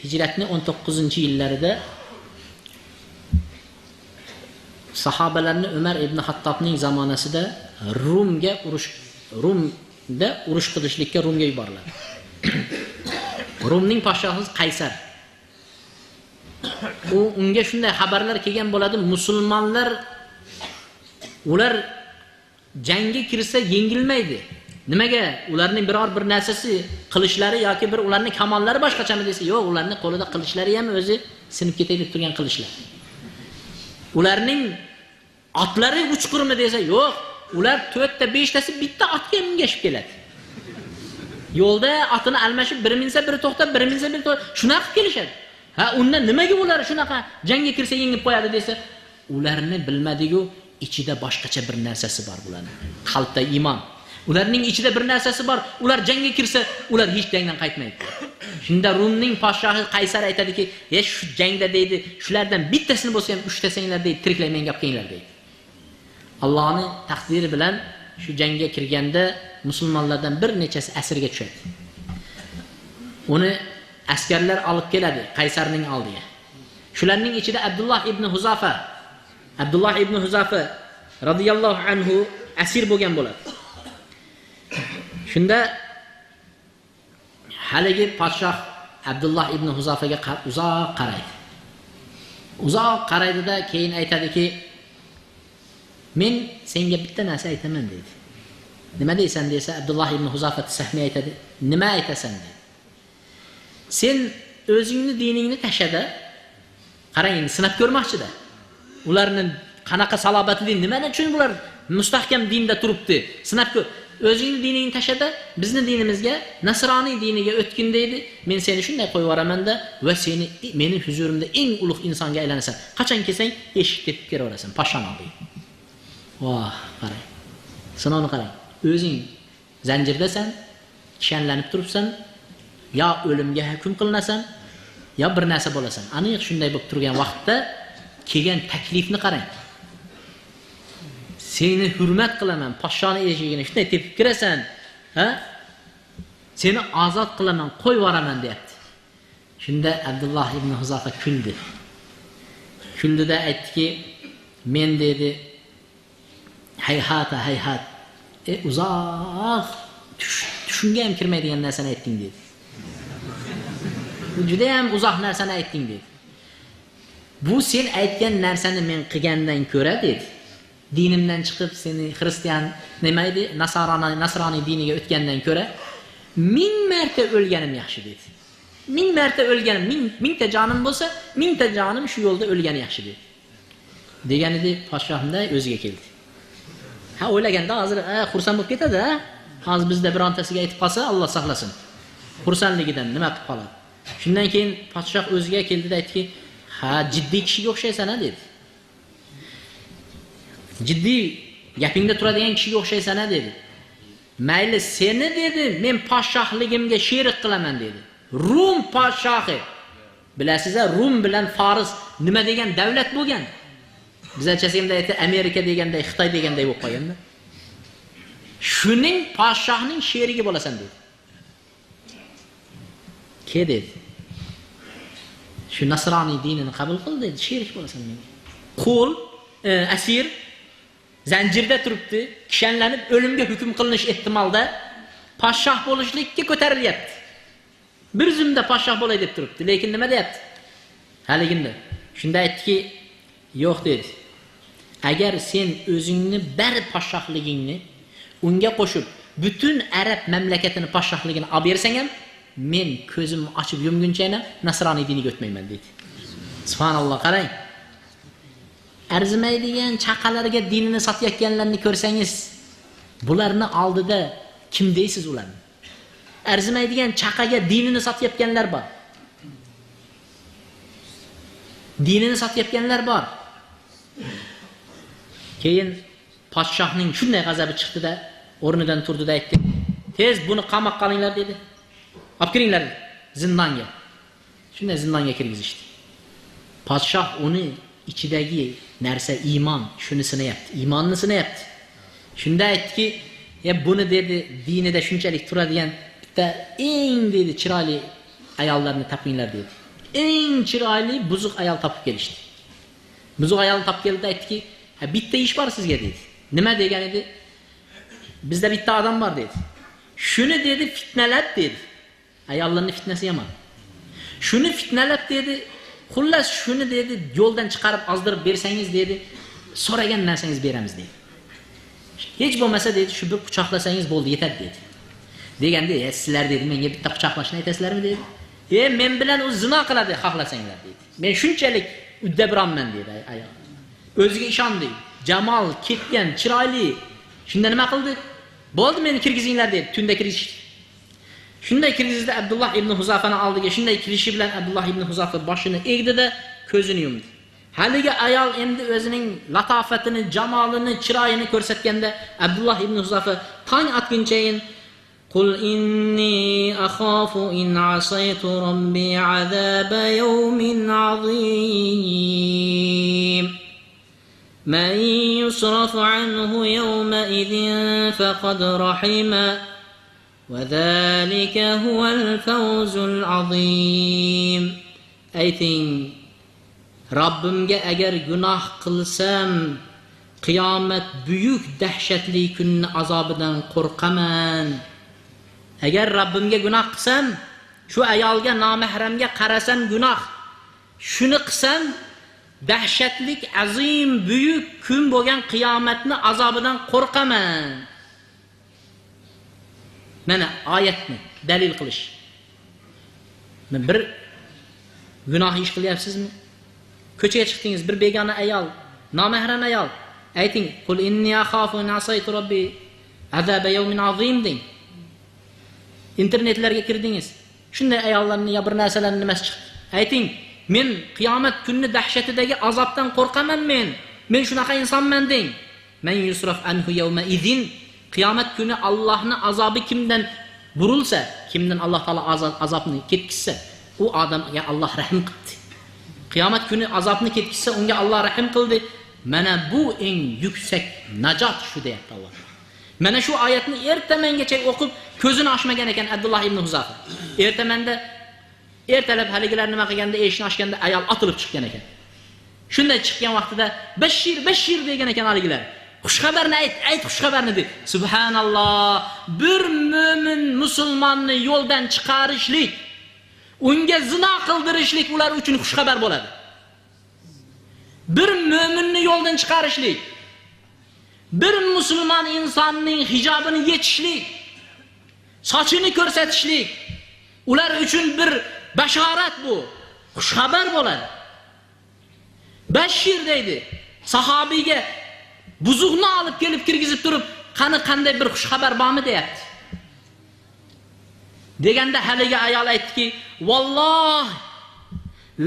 Hijratning 19-yillarida sahobalarni Umar ibn Hattobning zamonasida Rumga urush, Rumda urush qilishlikka Rumga yuboriladi. Rumning podshohi Qaysar. U unga shunday xabarlar kelgan bo'ladi, musulmonlar ular jangga kirsa yengilmaydi. Nimaga? Ularning biror bir narsasi qilishlari yoki bir ularning kamollari boshqachami desa, yo'q, ularning qo'lida qilishlari ham o'zi sinib ketay deb turgan qilishlar. Ularning otlari uchqurmi desa, yo'q, ular 4 ta 5 tasi bitta otga mingashib keladi. Yo'lda otini almashib, biri minsa biri to'xtab, biri minsa biri to'xtab, shunaqa qilib kelishadi. Ha, undan nimaga ular shunaqa jangga kirsa yengib qo'yadi desa, ularni bilmadigu, ichida boshqacha bir narsasi bor bularning. Qalbda iymon. Ularning ichida bir narsasi bor. Ular jangga kirsa, ular hech jangdan qaytmaydi. Shunda Rumning podshohi Qaysar aytadiki, "E shu jangda deydi, shulardan bittasini bo'lsa ham ushtasanglar deydi, tiriklay menga olib kelinglar" deydi. Allohning taqdiri bilan shu jangga kirganda musulmonlardan bir nechasi asirga tushadi. Uni askarlar olib keladi Qaysarning oldiga. Shularning ichida Abdulloh ibn Huzafa, Abdulloh ibn Huzafa radhiyallohu anhu asir bo'lgan bo'ladi. Shunda haligi podshoh Abdulloh ibn Huzafaga uzoq qaraydi. Uzoq qaraydida keyin aytadiki, men senga bitta narsa aytaman deydi. Nima deysan desa, Abdulloh ibn Huzafa Sahmiy aytadi, nima aytasan deydi. Sen o'zingni diningni tashada, qarang endi sinab ko'rmoqchida. Ularning qanaqa salobatli din, nimani uchun bular mustahkam dinda turibdi? Sinab ko'r. O'zingni diningni tashada, bizni dinimizga, nasroniy diniga o'tgin deydi. Men seni shunday qo'yib yuboraman-da va seni meni huzurimda eng ulug' insonga aylanasan. Qachon kelsang, eshik tepib kiraverasan, poshshani oldiga. Voh, qarang. Sinovni qarang. O'zing zanjirdasan, kishanlanib turibsan, yo o'limga hukm qilinasan, yo bir narsa bo'lasan. Aniq shunday bo'lib turgan vaqtda kelgan taklifni qarang. Seni hurmat qilaman, podshoni eshigini shunday tepib kirasan, ha? Seni ozod qilaman, qo'yib yuboraman deyapti. Shunda Abdulloh ibn Huzafa kuldi. Kuldida aytdiki, men dedi, hayhata hayhat. Uzoq tushunga ham kirmaydigan narsani aytding dedi. Bu juda ham uzoq narsani aytding dedi. Bu sen aytgan narsani men qilgandan ko'ra dedi. Dinimdan chiqib seni xristian nima edi, nasroniy diniga o'tgandan ko'ra 1000 marta o'lganim yaxshi dedi. 1000 marta o'lganim, mingta jonim bo'lsa, 1000 ta jonim shu yo'lda o'lgani yaxshi dedi. Deganida podshohimda o'ziga keldi. Ha, o'ylaganda hozir xursand bo'lib ketadi, ha? Hozir bizda birontasiga aytib qolsa, Alloh saqlasin. Xursandligidan nima qilib qoladi? Shundan keyin podshoh o'ziga keldida aytdiki, ha, jiddiy kishiga o'xshaysan, ha dedi. Jiddiy gapingda turadigan kishiga o'xshaysan, ha dedi. Mayli seni dedi, men podshohligimga sherik qilaman dedi. Rum podshohi. Bilasiz-a, Rum bilan Fors nima degan davlat bo'lgan? Bizlarchasi endi aytsa Amerika deganday, Xitoy deganday bo'lib qolganda. Shuning podshohning sherigi bo'lasan dedi. Ke dedi. Shu nasroniy dinini qabul qil dedi, sherik bo'lasan menga. Qo'l, asir zanjirda turibdi, kishanlanib o'limga hukm qilinish ehtimolda podshoh bo'lishlikka ko'tarilyapti. Bir zumda podshoh bo'lay deb turibdi, lekin nima deyapti? Haliginda. Shunda aytdiki, yo'q dedi. Agar sen o'zingni bar podshohligingni unga qo'shib butun arab mamlakatini podshohligini olib bersang ham, men ko'zimni ochib yumguncha nasroniy diniga o'tmayman dedi. Subhanalloh, qarang. Arzimaydigan chaqalarga dinini sotayotganlarni ko'rsangiz, bularni oldida kim deysiz ularni? Arzimaydigan chaqaga dinini sotayotganlar bor. Dinini sotayotganlar bor. Keyin podshohning shunday g'azabi chiqdi-da, o'rnidan turdi-da aytdi: "Tez buni qamoqqa olinglar" dedi. Olib kiringlar zindonga. Shunday zindonga kirgizishdi. Podshoh uni ichidagi narsa iymon, shuni sinayapti, iymonni sinayapti. Shunda aytdiki, "Ya buni dedi, dinida shunchalik turadigan bitta eng dedi chiroyli ayollarni topinglar" dedi. Eng chiroyli buzuq ayol topib kelishdi. Buzuq ayolni topib keldi, aytdiki, "Ha, bitta ish bor sizga" dedi. Nima degan edi? Bizda bitta odam bor dedi. Shuni dedi, fitnalab dedi. Ayollarning fitnasi yomon. Shuni fitnalab dedi, xullas shuni dedi, yo'ldan chiqarib ozdirib bersangiz dedi, so'ragan narsangiz beramiz dedi. Hech bo'lmasa dedi, shu bir quchoqlasangiz bo'ldi, yetadi dedi. Deganda, sizlar dedi, menga bitta quchoqlashni aytasizlarmi dedi. Men bilan u zino qiladi, xohlasanglar dedi. Men shunchalik uddabironman dedi ayol. O'ziga ishondi. Jamol ketgan, chiroyli. Shunda nima qildi? Bo'ldi, meni kirgizinglar dedi. Tunda kirgizishdi. Shunday kirgizdi Abdulloh ibn Huzofani oldiga. Shunday kirishi bilan Abdulloh ibn Huzofa boshini egdi-da, ko'zini yumdi. Haligi ayol endi o'zining latofatini, jamolini, chiroyini ko'rsatganda Abdulloh ibn Huzofa tong otgunchayin Qul inni akhafu in asaytu robbi azaba yawmin azim. Man yusraf anhu yawma idin faqad rahima va zalika huwal fawzul azim. Ayting, Robbimga agar gunoh qilsam, qiyomat buyuk dahshatli kunni azobidan qo'rqaman. Agar Robbimga gunoh qilsam, shu ayolga, nomahramga qarasam gunoh. Shuni qilsam, dahshatlik, azim, buyuk kun bo'lgan qiyomatni azobidan qo'rqaman. Mana oyatni dalil qilish. Men bir gunoh ish qilyapsizmi? Ko'chaga chiqdingiz, bir begona ayol, nomahram ayol. Ayting, qul inni akhafu in asaytu robbi azaba yawmin azim deng. Internetlarga kirdingiz. Shunday ayollarning yo bir narsalarning nimasi chiqdi? Ayting, men qiyomat kunni dahshatidagi azobdan qo'rqaman men. Men shunaqa insonman deng. Man yusraf anhu yawma idin. Qiyomat kuni Allohning azobi kimdan burilsa, kimdan Alloh taolo azobni ketkizsa, u odamga Alloh rahm qildi. Qiyomat kuni azobni ketkizsa, unga Alloh rahm qildi. Mana bu eng yuksak najot shu deyapti Alloh. Mana shu oyatni ertamangacha o'qib, ko'zini ochmagan ekan Abdulloh ibn Huzofa. Ertamanda ertalab haligilar nima qilganda, eshikni ochganda ayol otilib chiqqan ekan. Shunday chiqqan vaqtida bashir, bashir degan ekan haligilar. Xushxabarni ayt, ayt xushxabarni deb. Subhanalloh, bir mo'min musulmonni yo'ldan chiqarishlik, unga zino qildirishlik ular uchun xushxabar bo'ladi. Bir mo'minni yo'ldan chiqarishlik, bir musulmon insonning hijobini yechishlik, sochini ko'rsatishlik ular uchun bir bashorat bu, xushxabar bo'ladi. Bashir deydi, sahobiyga buzuqni olib kelib kirgizib turib, qani qanday bir xushxabar bormi deyapti. Deganda haligi ayol aytdiki, valloh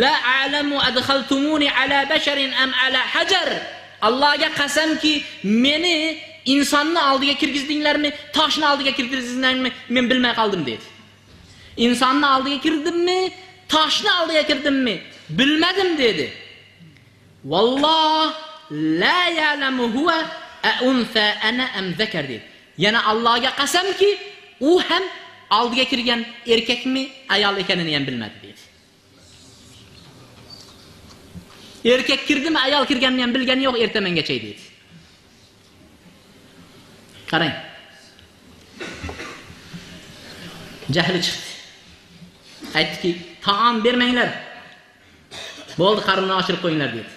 la a'lamu adkhaltumuni ala basharin am ala hajar. Allohga qasamki, meni insonni oldiga kirgizdinglarmi, toshni oldiga kirgizdinglarmi, men bilmay qoldim dedi. Insonni oldiga kirdimmi, toshni oldiga kirdimmi, bilmadim dedi. Valloh la ya'lamu huwa a unsa ana am zakar dedi. Yana Allohga qasamki, u ham oldiga kirgan erkakmi, ayol ekanini ham bilmadi dedi. Erkak kirdimi, ayol kirganini ham bilgani yo'q ertamangacha dedi. Qarang. Jahli chiqdi. Aytdiki, taom bermanglar. Bo'ldi, qarnini ochirib qo'yinglar dedi.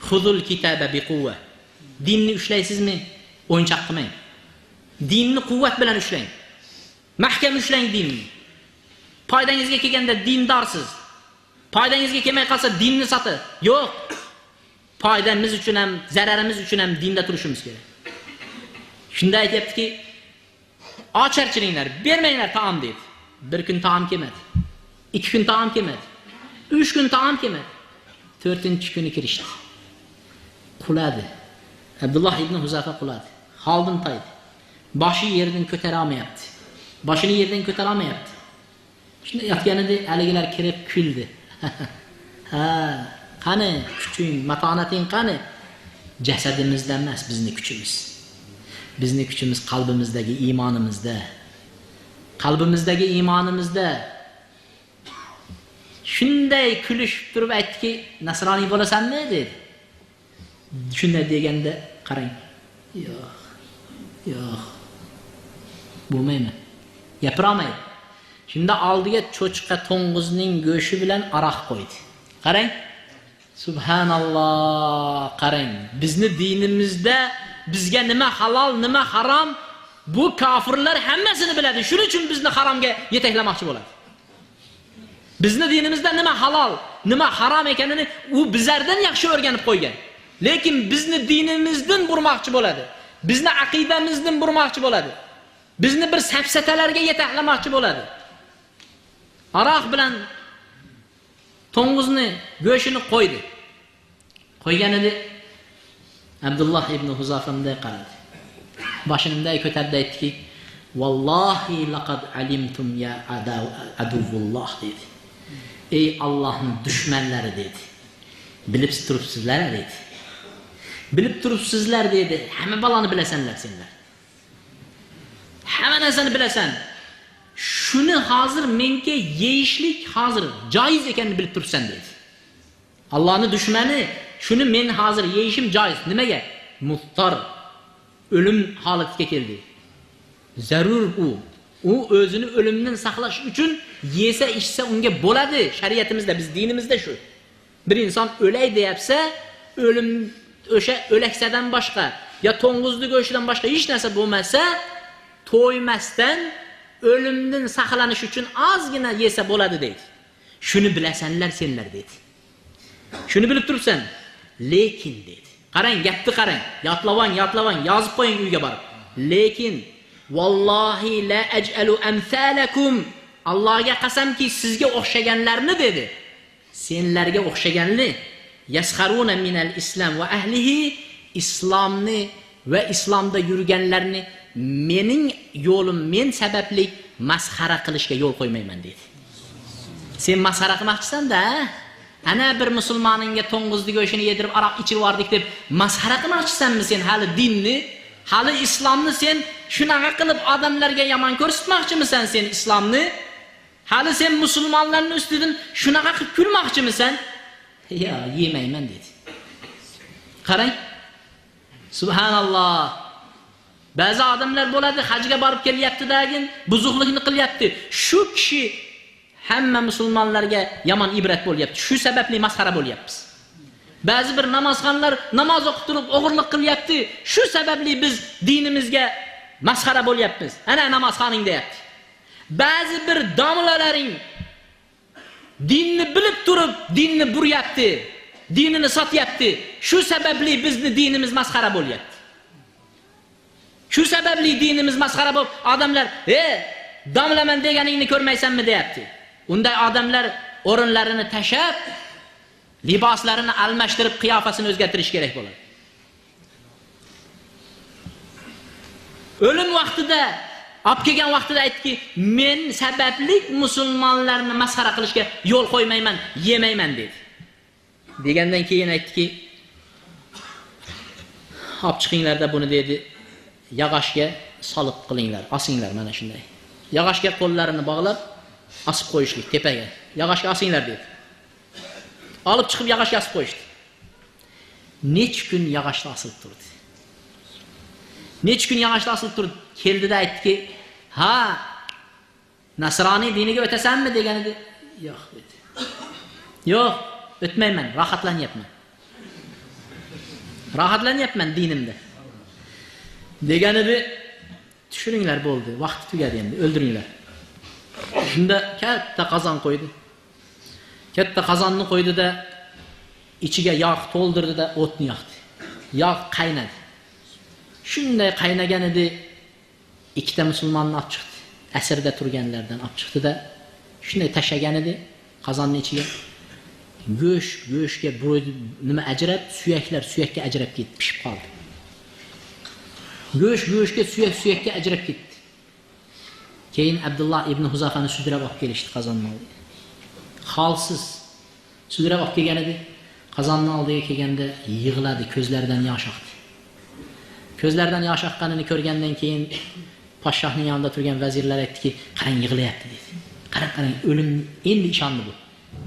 Xuzul kitaba biquvva. Dinni ushlaysizmi? O'yinchoq qilmang. Dinni quvvat bilan ushlang. Mahkam ushlang dinni. Foydangizga kelganda dindorsiz. Foydangizga kelmay qolsa dinni sotib. Yo'q. Foydamiz uchun ham, zararimiz uchun ham dinda turishimiz kerak. Shunda aytayaptiki, ocharchiliklar, bermanglar taom dedi. Bir kun taom kelmadi. 2 kun taom kelmadi. 3 kun taom kelmadi. 4-kuni kirishdi. Quladi. Abdulloh ibn Huzafa quladi. Holdan toydi. Boshi yerdan ko'tara olmayapti. Boshini yerdan ko'tara olmayapti. Shunda yotganida haligilar kirib kuldi. Ha, qani kuching, matonating qani? Jasadimizda emas bizni kuchimiz. Bizni kuchimiz qalbimizdagi iymonimizda. Qalbimizdagi iymonimizda. Shunday kulishib turib aytdiki, nasroniy bo'lasanmi dedi. Shunday deganda qarang. Yo'q. Yo'q. Bo'lmayman. Gapirolmaydi. Shunda oldiga cho'chqa to'ng'izning go'shti bilan aroq qo'ydi. Qarang. Subhanalloh, qarang. Bizni dinimizda bizga nima halol, nima harom, bu kofirlar hammasini biladi. Shuning uchun bizni haromga yetaklamoqchi bo'ladi. Bizni dinimizda nima halol, nima harom ekanini u bizlardan yaxshi o'rganib qo'ygan. Lekin bizni dinimizdan burmoqchi bo'ladi. Bizni aqidamizdan burmoqchi bo'ladi. Bizni bir safsatalarga yetaklamoqchi bo'ladi. Aroq bilan to'ng'izni go'shini qo'ydi. Qo'yganida Abdulloh ibn Huzofa bunday qaradi. Boshini bunday ko'tardi, aytdiki, "Vallohi laqad alimtum ya aduvulloh" dedi. Ey Allohning dushmanlari dedi. Bilib turibsizlar dedi. Bilib turibsizlar dedi. Hamma baloni bilasanlar senlar. Hamma narsani bilasan. Shuni hozir menga yeyishlik hozir joiz ekanini bilib turibsan dedi. Allohning dushmani shuni men hozir yeyishim joiz. Nimaga? Muftar o'lim holatiga keldi. Zarur u. U o'zini o'limdan saqlash uchun yesa ichsa unga bo'ladi. Shariatimizda, biz dinimizda shu. Bir inson o'lay deyapsa, o'lim o'sha o'laksadan boshqa ya to'ng'izni go'shidan boshqa hech narsa bo'lmasa, to'ymasdan o'limdan saqlanish uchun ozgina yesa bo'ladi deydi. Shuni bilasanlar senlar dedi. Shuni bilib turibsan. Lekin dedi. Qarang, gapni qarang. Yodlavang, yodlavang, yozib qo'ying uyga borib. Lekin vallohi la aj'alu amsalakum, Allohga qasamki sizga o'xshaganlarni dedi. Senlarga o'xshaganni yasxaruna minal islam va ahlihi, islomni va islomda yurganlarni mening yo'lim men sababli masxara qilishga yo'l qo'ymayman dedi. Sen masxara qilmoqchisan-da, ana bir musulmoningga to'ng'izni go'shini yedirib aroq ichirib yubordik deb masxara qilmoqchisanmi sen hali dinni, hali islomni sen shunaqa qilib odamlarga yomon ko'rsatmoqchimisan sen islomni? Hali sen musulmonlarning ustidan shunaqa qilib kulmoqchimisan? Ya, yemayman dedi. Qarang. Subhanalloh. Ba'zi odamlar bo'ladi, hajga borib kelyapti-dagin, buzuqlikni qilyapti. Shu kishi hamma musulmonlarga yomon ibrat bo'lyapti. Shu sababli masxara bo'lyapmiz. Ba'zi bir namozxonlar namoz o'qib turib o'g'irlik qilyapti. Shu sababli biz dinimizga masxara bo'lyapmiz. Ana namozxoning deyapti. Ba'zi bir domlalaring dinni bilib turib dinni buryapti, dinini sotyapti. Shu sababli bizni dinimiz masxara bo'lyapti. Shu sababli dinimiz masxara bo'lib, odamlar, "E, domlaman deganingni ko'rmaysanmi?" deyapti. Unday odamlar o'rinlarini tashab, liboslarini almashtirib, qiyofasini o'zgartirish kerak bo'ladi. O'lim vaqtida, olib kelgan vaqtida aytdiki, men sababli musulmonlarni masxara qilishga yo'l qo'ymayman, yemayman dedi. Degandan keyin aytdiki, olib chiqinglarda buni dedi, yog'ochga solib qilinglar, osinglar mana shunday. Yog'ochga qo'llarini bog'lab osib qo'yishlik tepaga. Yog'ochga osinglar dedi. Olib chiqib yog'ochga osib qo'yishdi. Necha kun yog'ochda osilib turdi. Necha kun yog'ochda osilib turdi. Keldida aytdiki, "Ha, nasroniy diniga o'tasanmi?" deganida, "Yo'q" dedi. "Yo'q, o'tmayman, rohatlanyapman. Rohatlanyapman dinimda." Deganida, "Tushiringlar bo'ldi, vaqti tugadi endi, o'ldiringlar." Shunda katta qozon qo'ydi. Katta qozonni qo'ydi-da, ichiga yog' to'ldirdi-da, o'tni yoqdi. Yog' qaynadi. Shunday qaynagan edi, ikkita musulmonni olib chiqdi. Asirda turganlardan olib chiqdi-da, shunday tashagan edi qozonning ichiga. Go'sht go'shtga nima ajrab, suyaklar suyakka ajrab ketdi, pishib qoldi. Go'sht go'shtga, suyak suyakka ajrab ketdi. Keyin Abdulloh ibn Huzofani sudrab olib kelishdi qozonning oldiga. Holsiz sudrab olib kelgan edi. Qozonning oldiga kelganda yig'ladi, ko'zlaridan yosh oqdi. Ko'zlaridan yosh oqqanini ko'rgandan keyin podshohning yonida turgan vazirlar aytdiki, "Qarang, yig'layapti" dedi. Qarang, qarang, o'lim endi ishondi bu.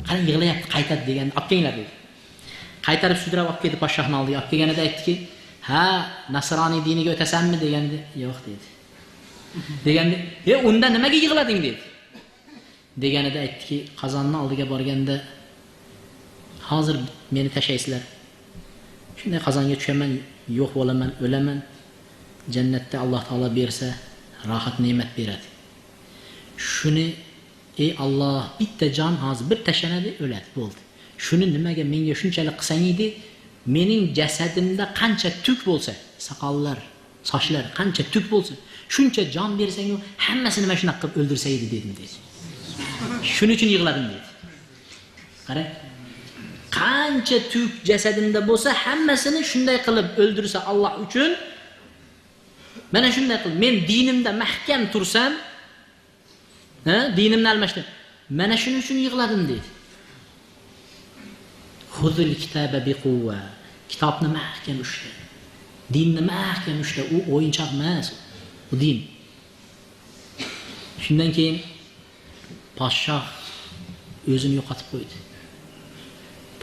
Qarang, yig'layapti, qaytadi deganda olib kelinglar dedi. Qaytarib sudrab olib keldi podshohning oldiga. Olib kelganida aytdiki, "Ha, nasroniy diniga o'tasanmi?" deganda, "Yo'q" dedi. Deganda, unda nimaga yig'lading?" dedi. Deganida aytdiki, qozonning oldiga borganda hozir meni tashaysizlar. Shunday qozonga tushaman, yo'q bo'laman, o'laman. Jannatda Alloh taolo bersa, rohat ne'mat beradi. Shuni ey Alloh, bitta jon hozir bir tashlanadi, o'ladi, bo'ldi. Shuni nimaga menga shunchalik qilsang edi, mening jasadimda qancha tuk bo'lsa, soqollar, sochlar qancha tuk bo'lsa, shuncha jon bersang, hammasini mana shunaqa qilib o'ldirsa edi dedim dedi. Shuning uchun yig'ladim dedi. Qarang. Qancha tuk jasadimda bo'lsa, hammasini shunday qilib o'ldirsa Alloh uchun, mana shunday qilib men dinimda mahkam tursam, ha, dinimni almashdim. Mana shuning uchun yig'ladim dedi. Xuzul kitaba biquvva. Kitobni mahkam ushla. Dinni mahkam ushla. U o'yinchoq emas, u din. Shundan keyin podshoh o'zini yo'qotib qo'ydi.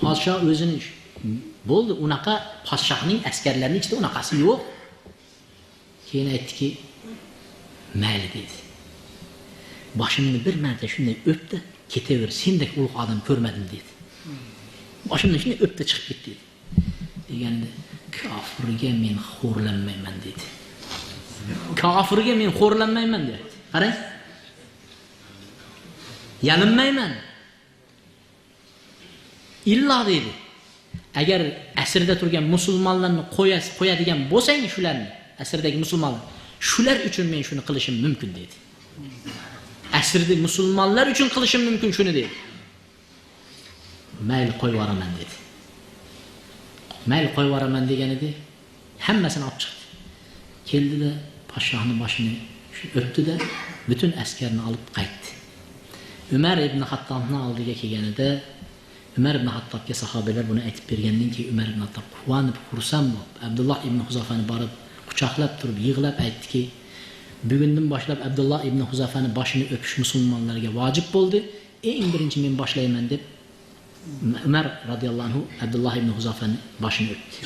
Podshoh o'zini bo'ldi, unaqa podshohning askarlarining ichida unaqasi yo'q. Keyin aytdiki, mayli dedi. Boshimni bir marta shunday o'pdi, ketaver, sendek ulug' odam ko'rmadim dedi. Boshimni shunday o'pdi, chiqib ketdi dedi. Deganda, kofirga men xo'rlanmayman dedi. Kofirga men xo'rlanmayman dedi. Qarang. Yalinmayman. Illo dedi. Agar asrda turgan musulmonlarni qo'yadigan bo'lsang shularni, asrdagi musulmonlar, shular uchun men shuni qilishim mumkin dedi. Asrda musulmonlar uchun qilishim mumkin shuni dedi. Mayli qo'yib yuboraman dedi. Mayli qo'yib yuboraman deganida hammasini olib chiqdi. Keldida podshohning boshini o'pdi-da, butun askarni olib qaytdi. Umar ibn Hattobning oldiga kelganida Umar ibn Hattobga sahobalar buni aytib bergandan keyin Umar ibn Hattob quvonib, xursand bo'lib, Abdulloh ibn Huzofani borib quchoqlab turib yig'lab aytdiki, bugundan boshlab Abdulloh ibn Huzofani boshini o'pish musulmonlarga vojib bo'ldi. Eng birinchi men boshlayman deb Umar radhiyallohu anhu Abdulloh ibn Huzofani boshini o'pdi.